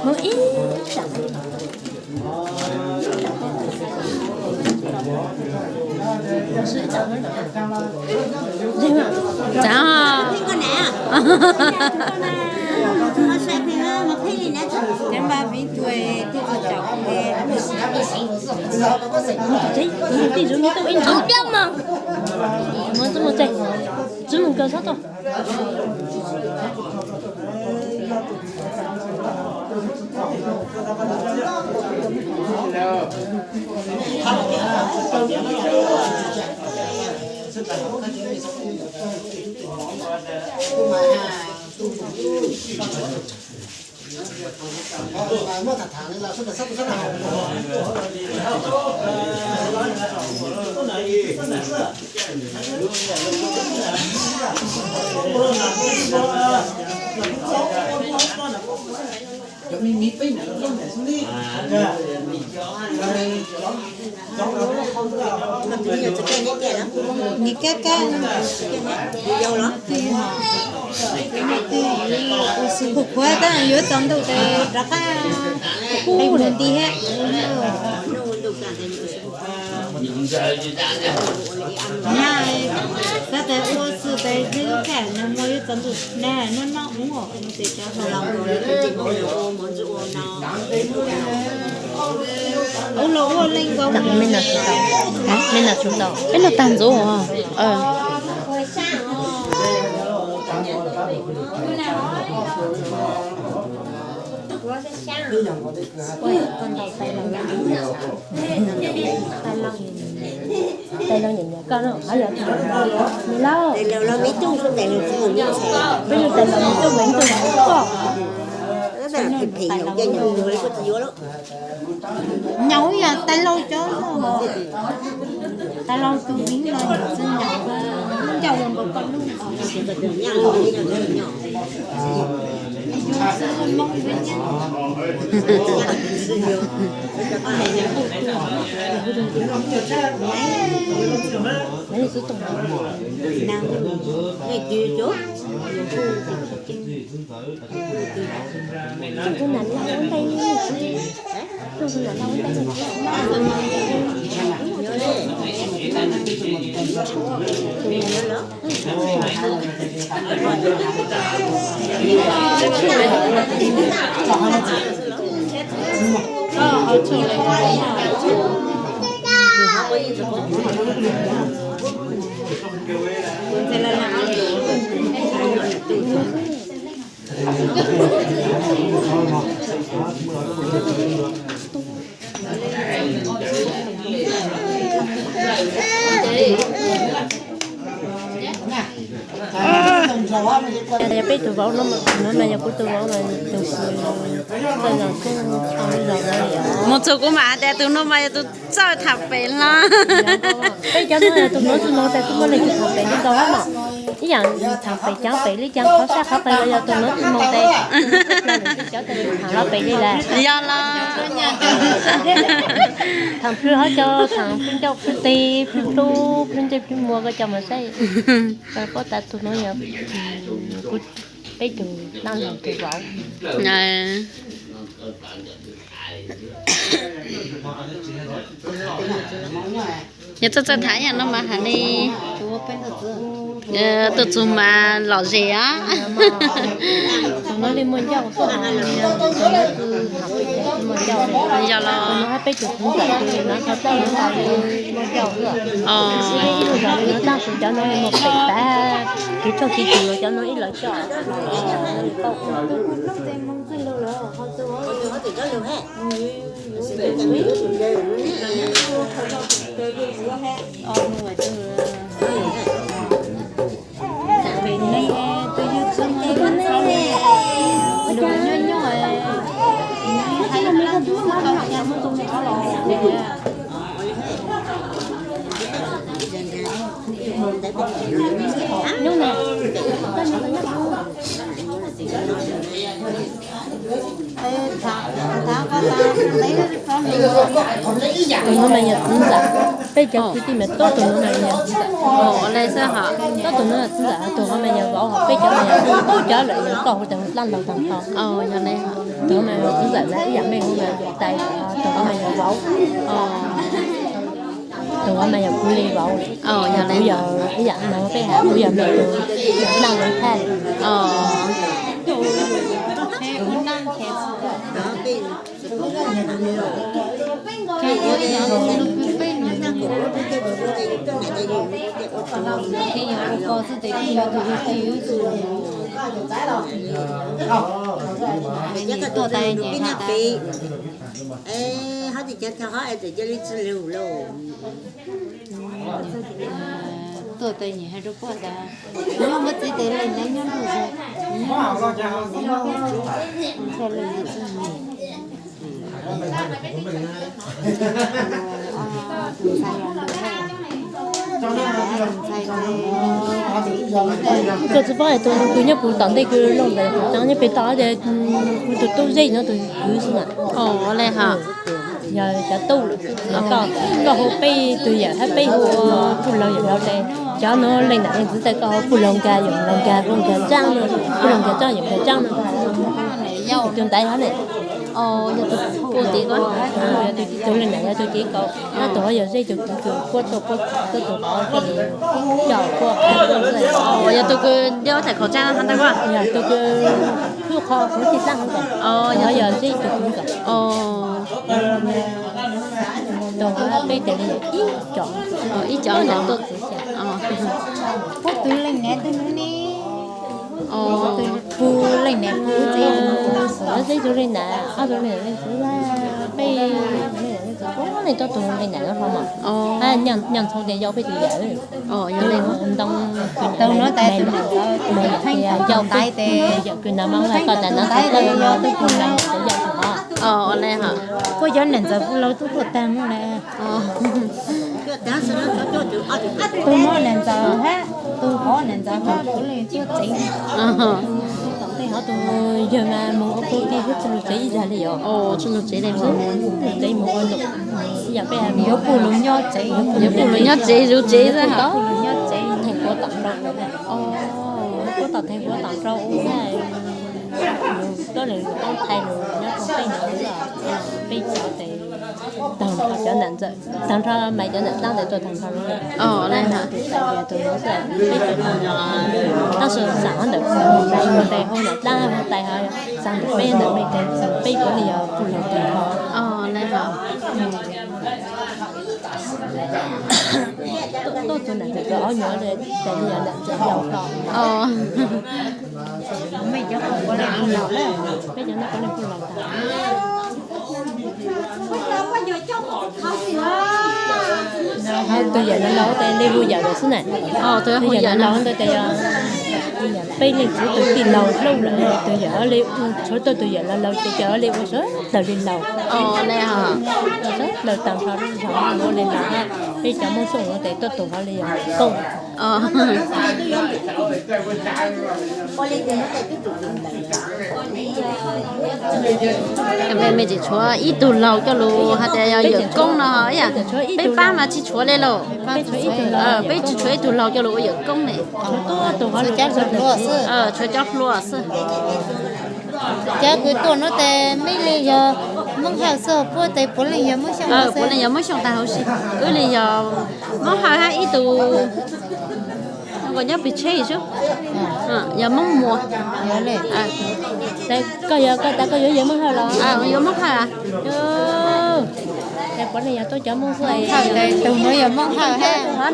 Mus ib tsam. Tsam. Cov npab viv tuaj tuaj ua caum. Tus tij Zuag no tuaj ib ntsis. Mus txog mus tsev, txog mus kawg txhob tuaj. Nws kab kab, twb yog twb ua xwb khuv khuav tab yuav tsaus ntuj tes rov qab qub nti thiab. Nyab, xav tias ua xwb tes twb kaj nag hmo yuav tsaus ntuj nag no no ua tes cov hlau. Ub, los ua leej nkaus. Me no tau, me no tau, peb no tag ntxuav. Tais loo nyiam nyiam koj no hov yog tais loo me lauj. Peb yog tais loo me tub me tub koj. Nyaum yog tais laus cov, tais laus tus viv los nyaum txwv nyaum, ncauj los nkaus koj lub. Yog peb tus vauv no, no mas yog kuv tus vauv mas tus mus txog kuv mam hais tias tus no mas yog tus txawj tham pem hlo. Peb cov no yog tus hmov tsis moo tas kuj muaj leej twg tham pem li ntau no. Ib yam tham pem cov pem li cas qhov sab qhov qis los yog tus hmov tsis moo tas, cov tham los pem li lawm. Yog los. Tham plhws hov cov tham plhws ncauj plhws teg plhws plub plhws ntsej plhws muag koj cov mas saib. Paub tas tus no yog kuv peb tus dab laug tus vauv. Yog txawj txawj tham yam no mas hais li tus txug mas lom zem os. Tus no li muaj ncauj xwb, tus no twb muaj ncauj. Yog los. Tus no hab peb tus txug ntawm tus no txog txawj muaj ncauj xwb. Ib lub zos li no tag tus cov no li muaj pem tag, kev tshuaj kev cim los cov no ib los coj. Hnub no, tus no mas yog txiv ntxawm, peb cov kwv tij mas tuab tus no mas yog txiv ntxawm. Tuab tus no txiv ntxawm, tus no mas yog vauv, peb cov mas yog tuab cov lawm yog koj hu tas hu dlab laug tag nrho. Tus no mas txiv ntxawm mas ib yam mej hu mas tais, tus no mas yog vauv. Tus no mas yog kuv li vauv, kuv yog ib yam no peb hais kuv yog mej tus dlab laug thaj. Tuaj tais nyem peb, hov tias cov thaj hov es txawm cia li tsis lug lauj. Tuaj tais nyem hais rau puab tas, muab txiv tes leej neb nyob ntuj Koj tsis paub hais tus kwv nyob puag tom ntej kws loj ntawd, nyob pem toj tias kuv tus tub zeb nyob tus kwv xwb na. Yog cov tub, koj hu peb tus yawm hab peb hu puj laug yawm laug tes, cov no leej nam leej txiv tas koj hu puj laug nkag yawm laug nkag, puj nkag tsaab no, puj laug nkag tsaab yawm nkag tsaab no. Tus ntaiv hov ne, tus leej nam yog tus cev kaum, hab tus hov yog zeb tus kwv kws puab tuaj, puab tuaj tus hov coj li coj puab, yog tus kws nyob thaim khaum tsaab hov ntag, yog tus kws hlub qhov huv tij dlaab hov ntag, hov yog zeb tus kwv ntag. Tus hov peb tes li ib cov, ib cov tuaj txiv xyam. Puab tus leej nam tus nub ne, puab leej nam puab txiv, ob zeb tus leej nam, ob tus leej nam leej txiv, peb leej nam leej txiv puab leej tuaj tus leej nam nyob hlo mas, nyob ntxhua tias yau peb tus yawm, ntoo tus yawm, tus yawm kws nam mas koj tas nam txhua tawb yog tus puj laug tus yawm tus hov. Puab cov nam ntxawm puj laug tub tuaj tag mog le. Tus hov nam ntxawm hab tus hov nam ntxawm hab puav leej tuaj tsev. Tom ntej hov tus yawg mas mus ua puj tij hab tsi lug tsev ib zag li os. Tsi lug tsev li, tsev mus ua, ib yam peb yuav puj lug nyob tsev, yuav puj lug nyob tsev zuv tsev xwb, puj lug nyob tsev, theej puav tom nrau, puab tom theej puav tom nrau ua, yus tuab leeg yus tau thaiv lug nyob rau peb no, peb cov tes tag nrho cov nam ntxawm, tag nrho mas cov nam dlaab ntawd tuaj tag nrho li. Tus no xwb, peb cov tab sis xaam hov ntawm tes hu nam dlaab hu tais hov, xaam ntawm peb ntawm mej tes peb puav leej yog puj laug tag nrho. Tuaj tus nam ntxawm aub nyuam tes li yog nam ntxawm yau hlo. Peb cov no puav leej puj laug tag. Tus yawm laug laug tes li hu yawm lawm xwb na. Tus yawm laug laug ntawd tes yog peb leej txiv tus tij laug laug lawm, tus yawm li tshuav tuaj tus yawm laug laug tes cov li ua sawv daws li laug. Sawv daws tag nrho lub zog ua li laug, peb cov Moob Xyooj no tes tuaj tus hov li yog koob. Mej tseem tshuav ib tug laug coj lug hais tias yog yawm koob no, peb pab mas tsis tshuav li lauj. Peb tsis tshuav ib tug laug coj lug ua yawm koob ne. Tshuav cov hluas xwb. Cov kws tuaj no tes mej li yog Moob Hawj xwb, puab tes puav leej yog Moob Xyooj, puav leej yog Moob Xyooj tag huv si. Wb li yog Moob Hawj hab ib tug nyob pem tsheb xwb, yog Moob Muas. Koj yog, koj tas koj yuav yawg Moob Hawj los? Yuav Moob Hawj. Tes puav leej yog tuaj cov Moob Hawj, tus no yog Moob Hawj hab.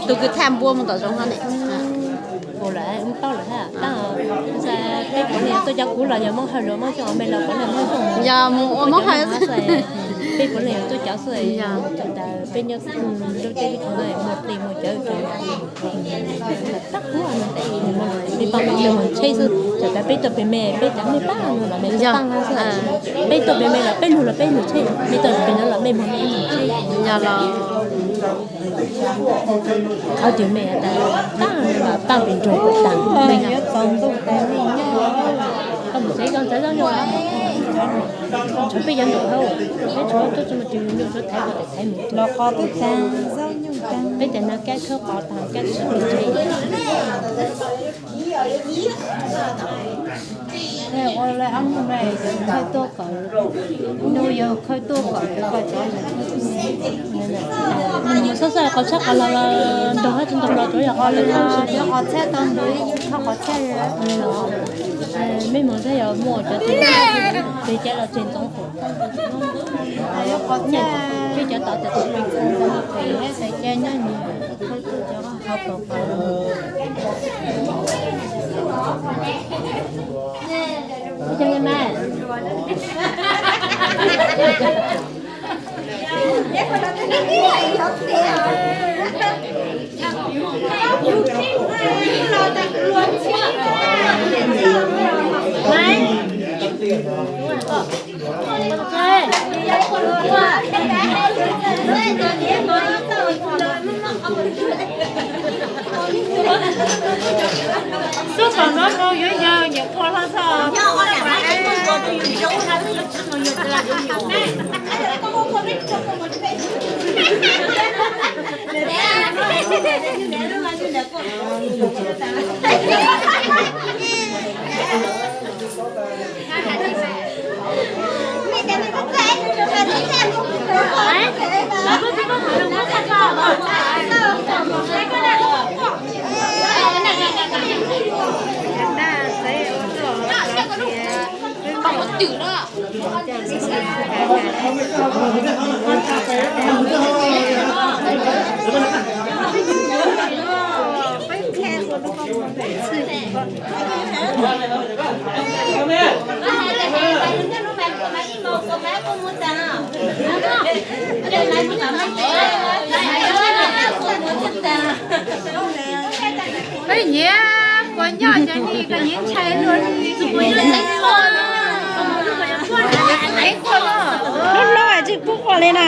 Tus kws thaj npua mus tom zoov hov ne. Kuv lawm, wb paub lawm hab. Peb puav leej yog tuaj cov kuv los yog Moob Hawj los Moob Xyooj, mej los puav leej Moob Xyooj. Yog mus ua Moob Hawj. Peb puav leej yog tuaj cov xwb. Thaum tas peb nyob lub teb lub chaw no muaj dej muaj cawv, peb pab mej lug tsheb xwb. Thaum tas peb tuaj pem mej, peb cov mej pab no los mej pab xwb. Peb tuaj pem mej los peb lug los peb lug tsheb, mej tuaj pem no los mej Yog los qhov twg me tas, paj pem nrog kuv tas me, yuav txaus ntuj tas li nyob. Koj mus xev koj ntxeev zaub nyuj, tshuav peb cov nraum hauv, peb tshuav tuaj tsis mus twg nyuj suav thaiv koj tes thaiv mus los qhov twb tas zaub nyuj tas. Peb tes no kab khawb qos tas kab khawb tes. Khawb tuaj kom, nws yog khawb tuaj kom cov koj cov. Nws mus xab xaj qos tshab qos los los nrog hab tsis nrog los tsuav yog qos li no, qos tshab tau nrog ib qho qos tshab. Mej moog teb yog muaj cov teg, teg cab los teg ntxoov qus, teg cov tod teg ntxoov qus, teg cab nyob nws khawb tuaj cov qhov pom pom. Xub tom no rau yuav yawg nyiam qhua hlo txog. Peb nyiam kua nyob cov ni koj nyiam ntshai luaj li. Lub hlub tsis pub quas li na.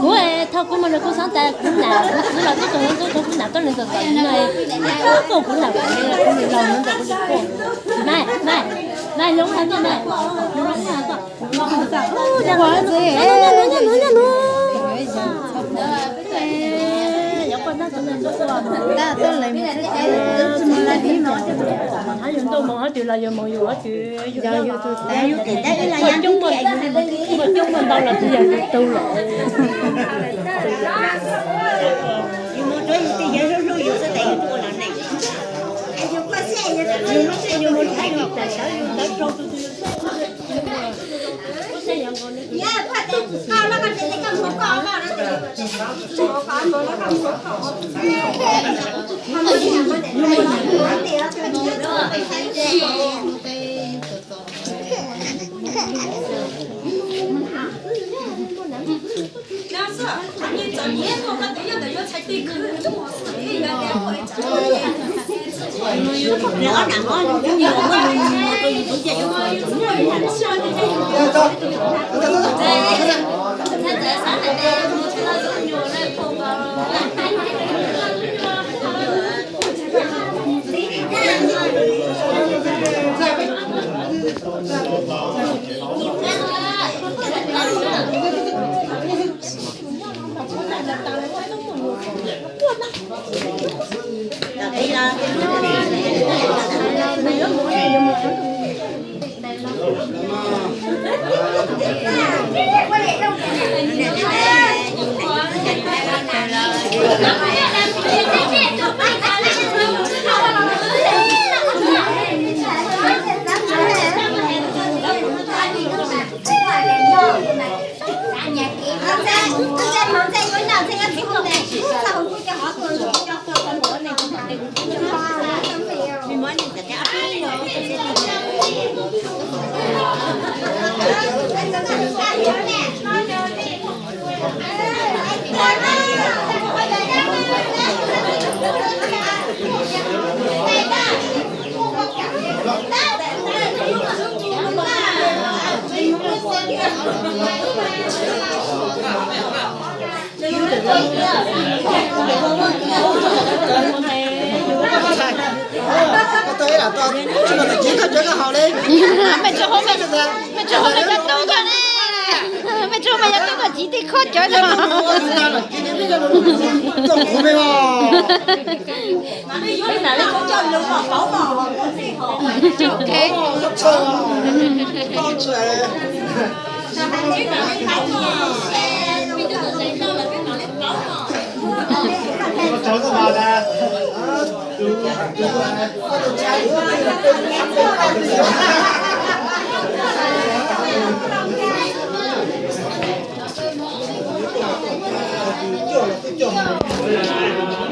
Kuv thaum kuv mus nrog kuv xeeb tas kuv nam kuv txiv los tub tug ntxub tug kuv nam tuaj li ntawm tawm no, kuv kuj kuv nam kuv los ntawm kuv tsis quaj. Mai mai mai, lub hais tuaj mai, lub hais tuaj. Yus ntau mus hov twg los yus mus yus hov twg, yus coob mus ntau los twb yog yus tug lawm. Yus mus rau yus tej yawg hlub hlub yus xwb tas yus twb ua los neej. Yus mus rau yus tas sawv yus ntawd rau tus twg. Mej tsi hu mej cov tub koj ne, mej tsi hu mej cov tub koj tsis tij khob cawv no.